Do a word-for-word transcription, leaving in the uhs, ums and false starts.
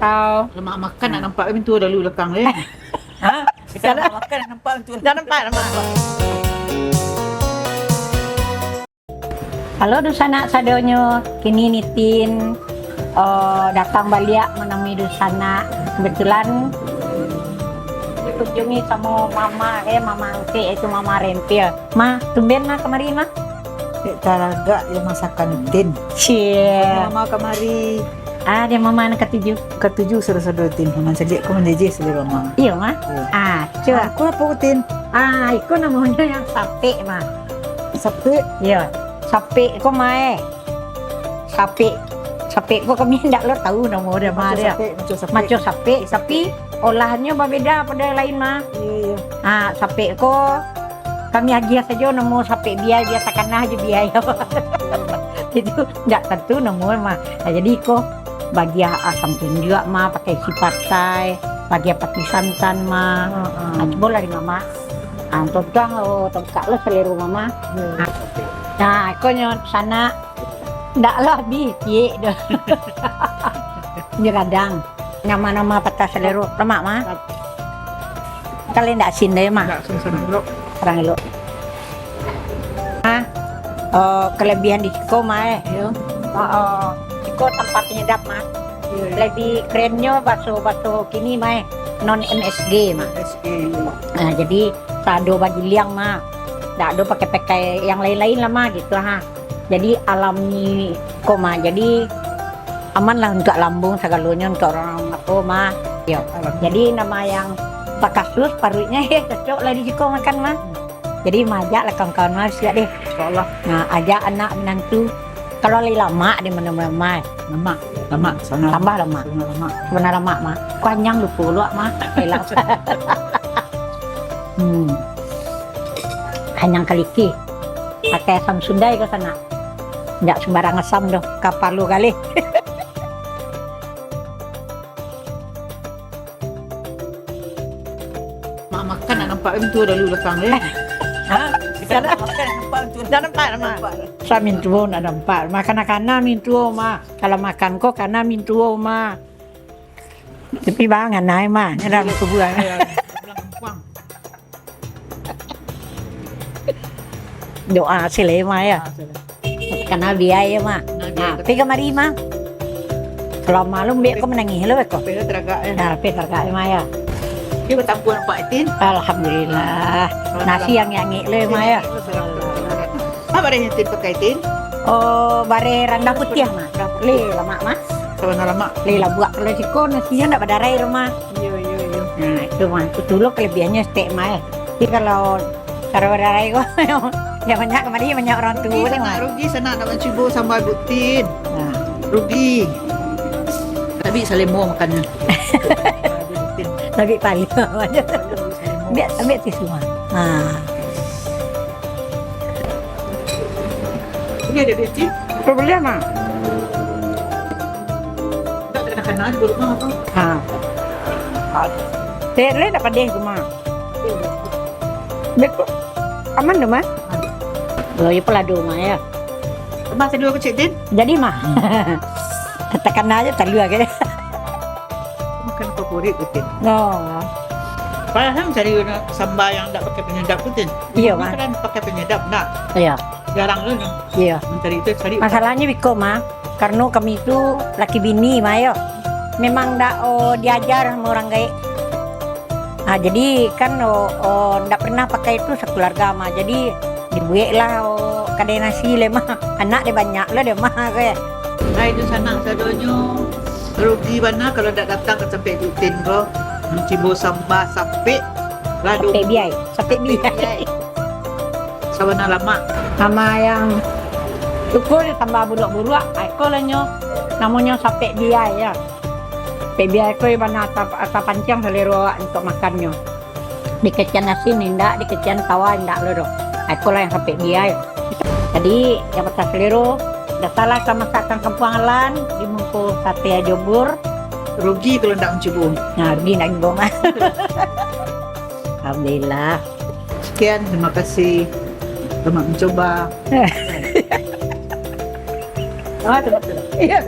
Tau. Lemak makan nak nampak pintu dalu belakang, eh. Ha? Kita nak makan nak nampak pintu. Dah nampak, nampak. Halo, dunsanak sadonyo, kini Nitin, eh, datang baliak manamui dunsanak. Kebetulan dikunjungi samo mama, eh, mama angkek, yaitu Mama Rentil. Ma, tumben Ma kamari, Ma? Dek taragak jo masakan Nitin. Cie. Mama kamari. Ah, dek mama nan katuju. Katuju sado-sado, Tin. Mama caliak ko manjajah salero mama. Iyo, Ma? Iyo. Ah, cubo. Ah, ko apo ko, Tin? Ah, iko namonyo nan sapek, Ma. Sapek? Iyo. Sapek ko, Ma, eh. Sapek. Sapek ko kami ndak lo tau namo dia, Ma, maco dia. Sapek, maco sapek. Maco sapek, sapek, tapi olahannyo babeda pado nan lain, Ma. Iyo, iyo. Ah, sapek ko kami agiah sajo namo sapek biai, biasakan ajo biai. Itu ndak tantu namo, Ma. Nah, jadi ko bagiah asam tunjuak, Ma, pakai isi patai, bagiah pati santan, Ma. Heeh. Nah, cubolah di Mama. Ah, tontuang lo, tongkak lo salero Mama. Hmm. Nah, ko nyo sanak. Ndak lah, abih ciek doh. Nyo gadang. Nama-nama patah salero. Lamak, Ma? Kalau ndak asin doh, Ma? Ndak asin, sanang elok. Sanang elok. Ma, oh, kelebihan di siko, Ma, eh. Iyo. Oh, oh. Siko tanpa penyedap, Ma. Iyo, iyo. Lebih kerennyo baso-baso kini, Ma, eh. Non M S G, Ma. M S G, iyo. Nah, jadi sado bagiliang, Ma. Ndak ado pakai-pakai yang lain-lain lah, Ma, gitu, ha. Jadi alami ko, Ma. Jadi aman lah untuak lambung sagalonyo, untuak urang apo, Ma. Yo. Alami. Jadi nama yang pakasus paruiknyo, eh, cocok lah di siko makan, Ma. Jadi maajak lah kawan-kawan, Ma, siap deh. Insyaallah. Nah, ajak anak minantu. Kalau lai lamak di mano-mano, Ma. Lamak, lamak, sanang. Tambah lamak. Sanang lamak. Sabana lamak, Ma. Ko anyang lupo lo, Ma. Elak. Hmm. Anyang kaliki. Pakai asam sundai ko sanak. Ndak sumbarang asam doh, kapalo galeh. Mak makan nak nampak pintu dalu belakang, eh. Ha? Kita nak makan nak nampak pintu. Dah nampak, Mak? Nampak. Sa mintuo nak nampak. Makan nak kana mintuo, Mak. Kalau makan ko kana mintuo, Mak. Tapi bang, anai, Mak. Nyo dalam kubua. Doa silema, ya. Ah, silema. Kana biai, ya, Ma. Nah, biai. Nah, pi kamari, Ma. Salama lo, biak ko manangih lo, beko. Pi taragak, ya. Nah, pi taragak, ya, Ma, ya. Dia batampuan Pak Itin. Alhamdulillah. Salama. Nasi yang angek lo, ya, Ma, ya. Salama. Ah, bareh Itin pakai, Tin? Oh, bareh randah putiah, Ma. Randah putiah. Leh lamak, Ma. Sabana lamak. Leh labuak. Kalau siko nasinyo ndak badarai, Ma. Iyo, iyo, iyo. Nah, itu, Ma. Itu lo kelebihannya stek, Ma, eh. Jadi kalau Karo badarai ko. Jan banyak kamari, banyak urang tuo. Rugi sanak, rugi sanak nak mancubo sambal butin. Nah. Rugi. Tapi salemo makannyo. Tapi paling. Ambiak, ambiak tisu, Ma. Ha. Ini ada besi. Problem, Ma. Tak kena-kena di rumah apa? Ha. Tere dah padeh rumah. Beko. Aman tu, Ma? Oh, iyo, pelado, Ma, ya. Rumah kedua kecil, Din? Jadi, Ma. Katakan aja talua ke. Makan favorit, Din. No. Padahal cari sambal yang tak pakai penyedap tu, Din. Iyo, Ma. Makan pakai penyedap, nak. Iyo. Jarang tu, no. Iyo. Mencari itu, cari. Masalahnya biko, Ma. Kareno kami tu laki bini, Ma, yo. Memang ndak, oh, diajar samo urang gaek. Ah, jadi kan, oh, oh, ndak pernah pakai tu sakeluarga, Ma. Jadi dibueklah, oh, kadai nasi le, Ma. Anak dek banyak lo dek, Ma, ko. Hai, dunsanak sadonyo, rugi bana kalau ndak datang ka tampek Jutin ko. Mancubo sambal sapek, lado. Sapek biai, sapek biai. Sapek biai. Sabana lamak. Samo yang suko ditambah buruak-buruak, ah, iko lah nyo, namonyo sapek biai, ya. Sapek biai ko bana asa, asa panciang salero awak untuak makannyo. Dikecekan asin indak, dikecekan tawa indak lo doh. Ah, iko lah yang sapek biai. Jadi, yang patah salero, datanglah ka masakan Kampuang Alan, di muko sate ajo bur. Rugi kalau ndak mancubo. Nah, rugi ndak mancubo, Ma. Alhamdulillah. Sekian, terima kasih. Selamat mencoba. Ah, terima kasih. Iya.